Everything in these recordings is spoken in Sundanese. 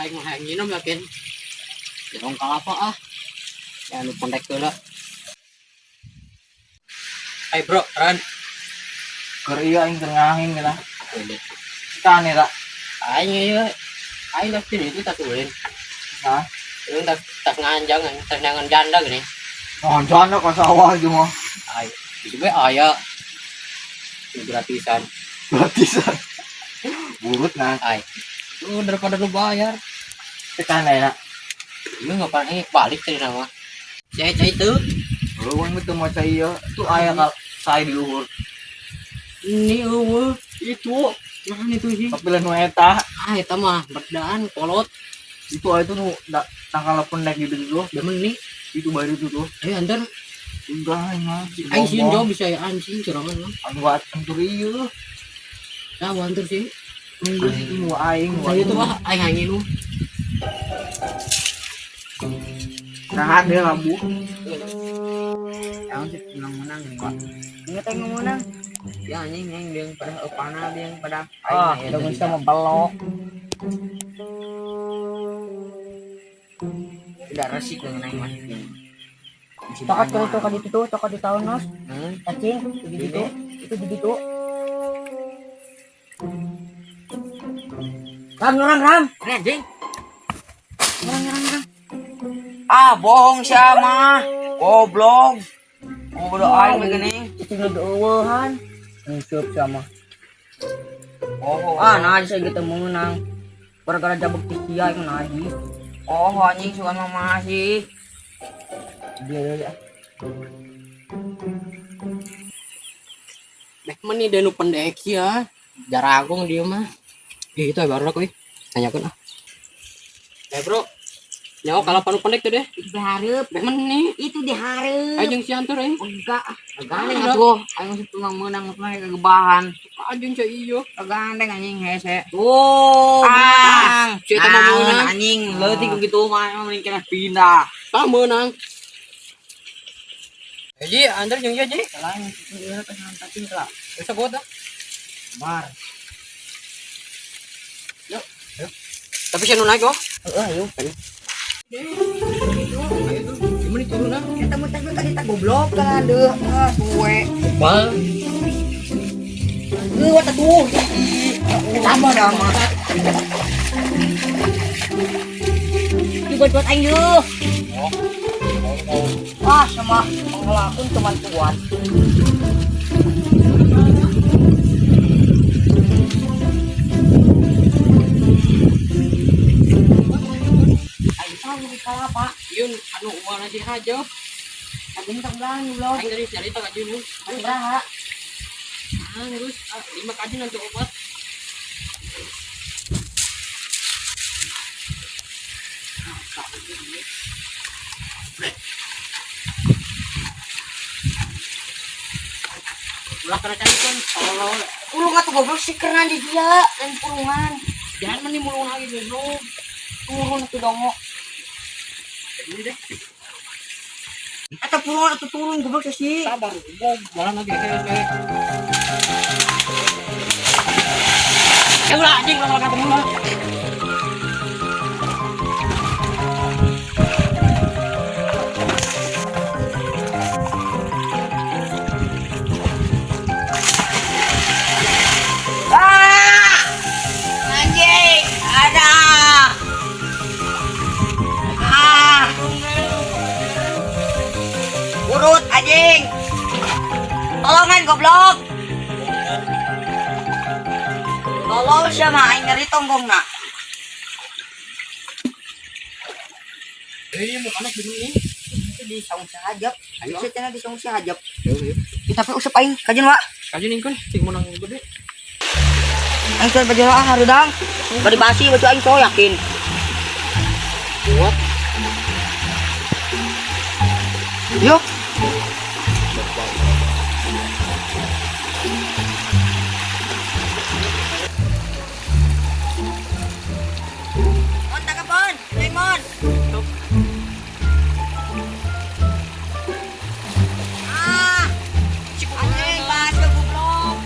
Aing mah hayang nginum yakin. Jerong kalapa ah. Ya nu pendek heula. Hai bro, Ran. Keur ieu aing keur ngahing lah. Ini. Tane tak. Aing ieu aing dah sini itu tak ulin. Hah? Ini tak tak nganjang, tak nangan janda gini. Oh, janda ka sawah gitu mah. Ay, itu be aya. Ini gratisan. Gratisan. Burut nah. Ay. Itu daripada lu bayar. Tekan na. Ini nggak pernah ini balik tadi nama. Saya cai itu. Lu bang itu mau cai ieu. Tuh aya kal sai di luhur. Ini eueuh itu. Nah itu sih. Tapi lain nu eta. Ah, eta mah berdaan kolot. Itu aya tuh nu tangkal pendek gitu tuh. Demen nih. Itu baru itu tuh. Ayo antar. Enggak, aing mah. Aing sieun jauh bisa ya anjing curangan mah. Anu antur ieu. Nah, antar sih. Enggak itu nu aing. Saya itu mah aing hayang nginum. Nah, dia lambu. Yang sih menang-menang nih, Pak. Ingat yang menang. Ya anjing yang dia pada panah dia yang pada Ah, udah bisa membelok. Udah resik dengan aing mah. Tokat tuh tokat itu tuh, tokat di tahun nos. Hmm. Cacing, itu gitu. Itu gitu. Ram, ram, ram. Ini anjing. Ram, ram, ram. Ah, bohong siapa? Goblok. Goblok aing mah geuning. Itu nu eueuhan. Nguseup sama. Oh, Ah, nah saya gitu menang. Gara-gara jabek ti sia yang najis. oh anjing suka mah masih. Dia dia. Bek meni dia nu pendek ya. Jaragung dia mah. Ih, itu baru aku ih. Tanyakeun ah. Eh, bro. Nyawa kalau panu pendek tuh deh. Itu dihareup. Bek meni. Itu dihareup. Ayo jeung si antur aing. Enggak, gandeng atuh. Aing masih menang menang mah kegebahan. Anjing cai iyo. Gandeng anjing hese. Oh, Ah, Si eta mah meunang. anjing, leutik gitu mah emang mending kena pindah. Tah meunang. Eh, Ji, antar jeung ieu, Ji. Lain ieu teh cacing lah. Bisa kuat ah. Bar. Yuk, ayo. Tapi saya nu naik oh. Heeh, ayo. Ayo tuh. Gimana turun ah? Eta mah teh tadi tak goblok kan deuh. Ah, suwe. Bal. Leuwat atuh. Sama dah mah. Dibuat-buat aing yeuh. Ah, sama pengelakun teman tuan. Aing tahu di kalapa. Ieu anu uang nasi hajo. Aing tak belang goblok. Aing dari cerita ka jeung. Aing beraha. Ah, terus 5 kaji nanti obat. Ulah kena carikan, tolol. Ulung atuh goblok sih keren di dia, lain pulungan. Jangan meni mulung lagi goblok. Turun atuh dongo. Ini deh. Eta pulungan atuh turun goblok sih. Sabar, gua jalan lagi kayak. Eh ulah anjing ulah ketemu lah. Ah! Anjing, ada. Ah. Urut anjing. Tolongan goblok. Tolol siapa aing ngeri tonggongna. Eh, mau anak gini nih. Itu di saung sahajap. Ayo. Bisa cenah di saung sahajap. Ayo, ayo. Ih, tapi usep aing kajeun wa. Kajeun ingkun, cing menang gede. Aing coy baju ah harudang. Bari basi baju aing coy yakin. Kuat. Yuk. Mon tangkapon, Lemon. Ah. Anjing basuh goblok.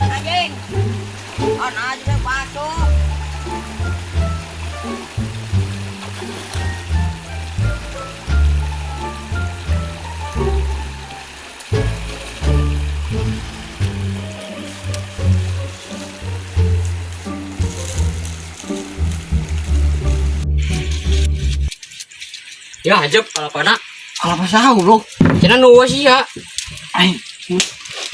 Anjing. Oh, nah juga basuh. Ya ajab kalapana. Kalapa saha goblok? Cenah nu sih ya. Aing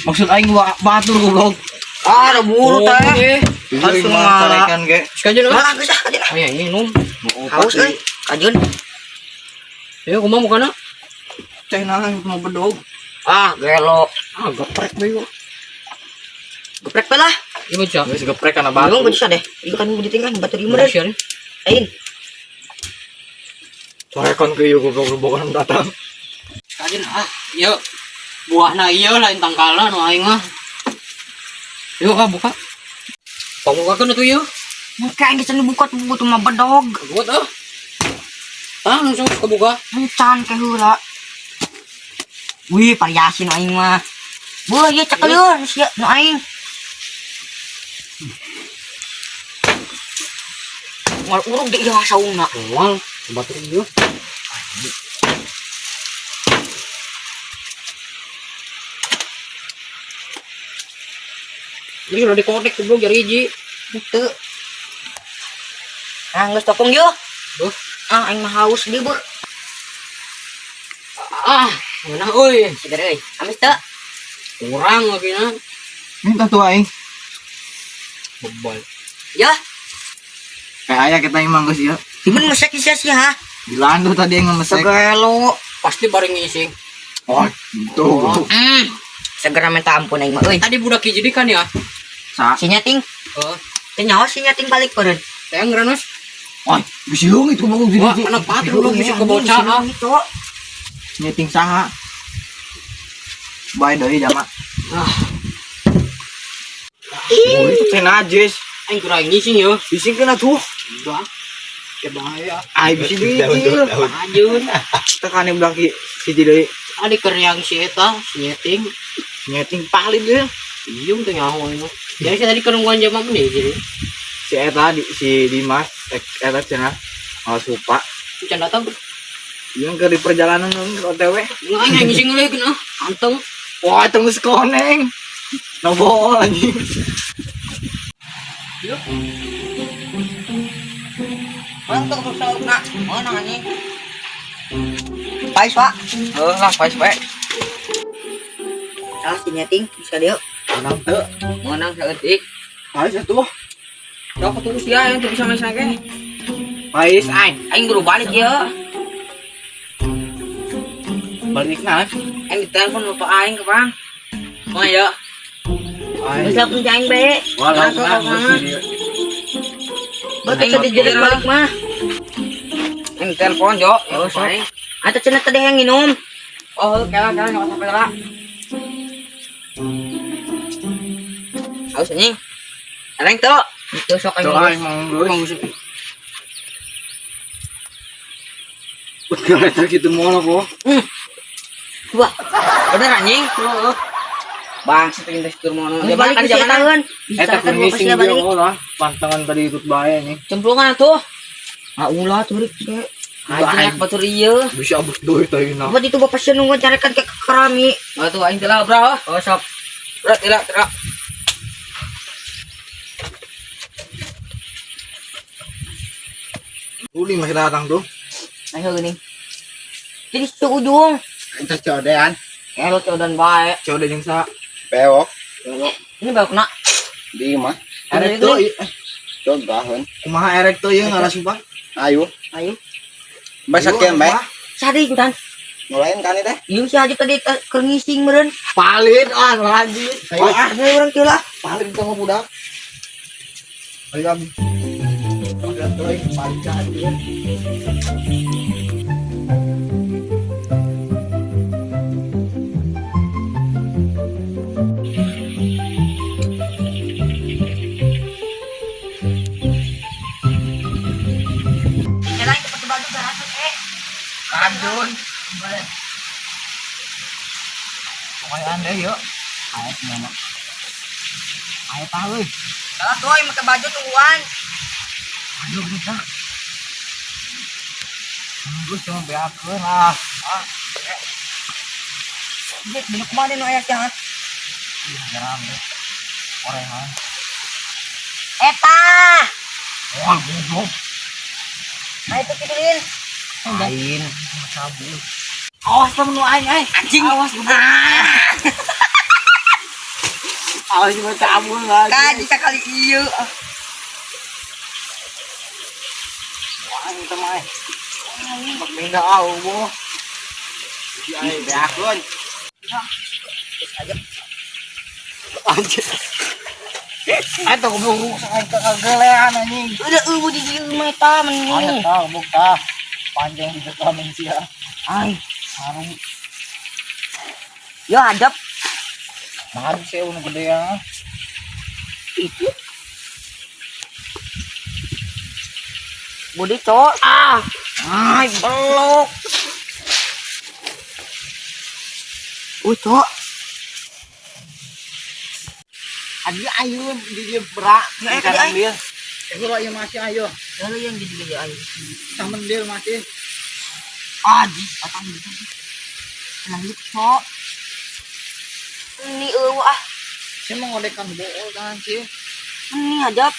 maksud aing batur goblok. Ah, ada buru teh. Langsung ngalah. carekan ge. Kajeun ah. Malah geus ah kajeun. Oh ya minum. Haus euy. Kajeun. Ayo kumaha mukana? Cai nalang mau bedog. Ah, gelo. Ah, geprek bae kok. Geprek pe lah. Ieu baca. Geus geprek kana Bingung batu. bisa deh. Ieu kan ditinggal batur ieu meureun. Share. Ain. Carekan ke ieu goblok robokan datang. Kajeun ah, ieu buahna ieu lain tangkalna nu aing mah. Yuk ah buka. Pamukakeun atuh ieu. Muka aing geus buka tuh butuh mah bedog. Buat ah. Ah, langsung kebuka. Encan ke heula. Wih, variasi nu aing mah. Buah, ieu cekel ieu sia nu aing. Moal urug deui ieu saungna. Moal, batur ieu. Ini sudah dikonek goblok jari hiji. Henteu. Ah, geus tokong yeuh. Duh. Ah, aing mah haus deui, Bur. Ah, mana euy? Seger euy. Amis teu? Kurang lagi na. Minta tuh aing. Bebal. Ya, Kayak aya kita emang geus ieu. Imun mesek sia sia ha. Dilandu tadi yang ngemesek. Segelo. Pasti bareng ngising. Oh, gitu. goblok. Hmm. Segera minta ampun aing mah euy. Tadi budak hiji kan ya? Sa. Si nyating, Heeh. teu nyawa si nyating balik beureun. Teh ngeranos. Wah, bisi leungit goblok Wah, anak batur goblok bisa kebaca ah. Nyeting saha. Bae deui jama. Ah, Oh, itu teh najis. aing kurang ngising yo. Bising kena tuh. Udah. Ya bahaya. Ai bisi bijil. Ajun. Tekane belah ki siji deui. Adi keryang si eta, si nyeting. Nyeting palit deui. Iyung teh nyaho ini. Jadi saya tadi kenungguan jam apa nih jadi? Si eta di, si Dimas eta cenah. Oh, supa. Can datang. Yang ke di perjalanan ke OTW. Nggak aing ngising lagi ah. Anteng. Wah, itu geus koneng. No bohong anjing. Mantap tuh saungna. Mana anjing? Pais, Pak. Heuh lah pais bae. Salah si nyating, bisa dieu. Menang teu. Menang saeutik. Pais atuh. Sok tunggu sia yang teu bisa main ge. Pais aing. Aing buru balik ieu. Balik nah. Aing ditelepon bapak aing kapan? Oh ya. Aing. Geus langsung aing bae. Wah, Langsung langsung mah. Betul Aing tadi jadi balik mah. Aing telepon jo. Oh, sok. Atau cenah tadi yang minum. Oh, kela kela enggak sampai lah. Haus anjing. Areng tuh. Itu sok aing. Tuh aing mau geus. Udah eta kitu moal kok. Wah, Bener anjing. Bang, sih pengen tes mono. geus balik Kan ke si zaman eta heun. Bisa Eta kan keur gua ngising pasti dia balik. lah. Pantangan tadi ikut bae nih. Cemplungan tuh. Ah ulah tuh rik. Ge. Aja batur ieu. Bisa abus deui teh na. Buat itu bapak sih nunggu carikan ke kerami. Oh tuh aing telah bro. Oh sok. Bro, tidak, tidak. Uli masih datang tuh. Ayo gini. Jadi itu ujung. Entah codean, Eh lo codan bae. Coba jeung sa. bewok, Ini bawa kena. di imah, Erek tuh, contohun, kumaha erek tuh ieu ngalah sumpah. ayo, Ayo. masak kian bae, Sadi ikutan. ngulain kan teh, Iya sih aja tadi keur ngising meureun. Palit ah lanjut. Ayo. Ah, ini orang kieu lah. Palit sama budak. Ayo kami. Udah tuh palit aja. Jalan ke batu beratus eh. Kajun. Pokoknya deh yuk. Ayo mana? Ayo tahu. Salah tuh aing make baju tungguan. Ayo bisa. Gue cuma beakeun lah. Ah, Ini baju kemana nu aya jangan. ih, geram deh. Orengan. Eta. Wah, goblok. Ayo tuh kidulin. Lain sabu. Awas pa nu aing eh. Anjing. Awas goblok. Awas cuma cabul lagi. Kaji sekali ieu. Aing teh mah. Bak benda au boh. Ih, beakun. Anjir. Eta goblok rusak aing kegelean anjing. Udah eueuh di dieu mah eta Ayo meni. tah goblok tah. Panjang di kami sia. Ay, Sarung yo hadap mahal sih nu gede ya. itu. Budi cok. Ah. Ay, belok. Cok. Adi ayo di dia berak. Nggak, eh, kali, dia. Kalau iya masih ayo. Lalu yang gede-gede aja. Samen dia masih. Ah, di batang gitu. Tenang gitu, cok. Ini eueuh ah. Saya mau ngodekan bool kan sih. Ini hadap.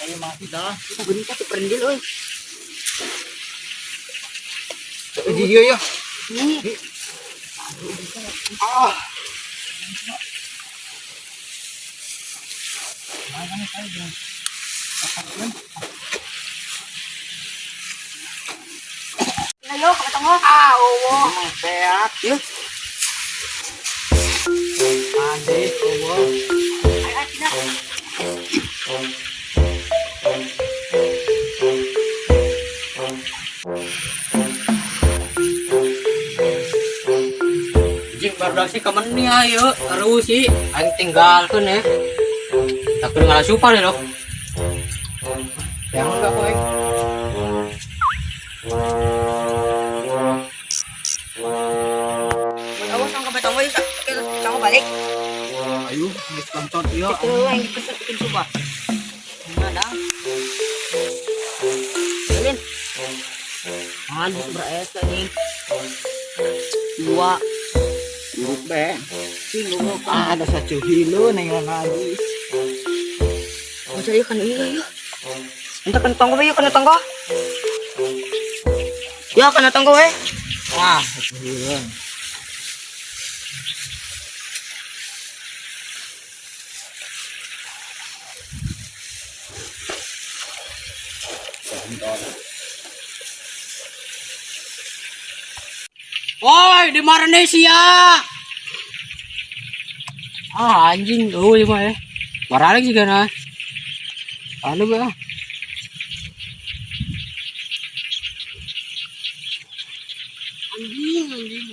Ayo masih dah. Kita gini kita perendil euy. Di dia ya. Ini Ah. Mana nih saya belum. ayo ke tengah. Ah, eueuh. Beak. Yuk. Anjir, eueuh. Ayo, ayo, tidak. Anjing baru sih kemeni ayo, terus sih aing tinggalkeun ya. Tapi ngalah supan ya, Dok. Jangan enggak kowe. Awas sama ke tengah yuk, kamu balik. Ayo, geus kencot ieu. Itu yang dipesen coba. Mana? Lin. Anjing beres anjing. Dua. Urut be. Sing goblok ada satu hilo neng najis. Masa iya kan iya iya. Entah kena tanggo iya kena tanggo. Ya kena tanggo eh. Wah, satu hilo. Woi, di Malaysia. Ah, anjing, oh iya mah ya. Maralik juga nah. Anu ba? Anjing, anjing.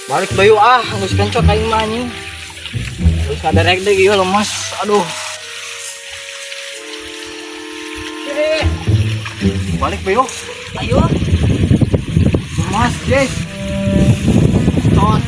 Balik bayu ah, geus kencot aing mah anjing. Geus kaderek deui ieu lemas. Aduh. Balik bayu. Ayo. Lemas, guys. Tot.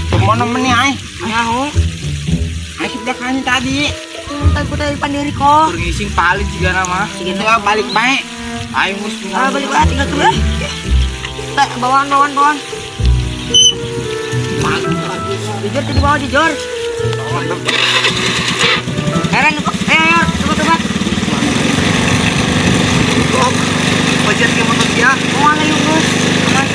Kemana meni ai? Nyaho. Ai sebelah kanan tadi. Entar ku tadi pandiri kok. Kur ngising palit juga nama. Itu balik bae. Aing geus Ah balik balik tinggal tuh. Tak bawaan bawaan bawaan. Jujur di bawah jujur. Heran kok. Ayo ayo coba coba. Pajar ke motor dia. Mau mana yuk Gus? Aman.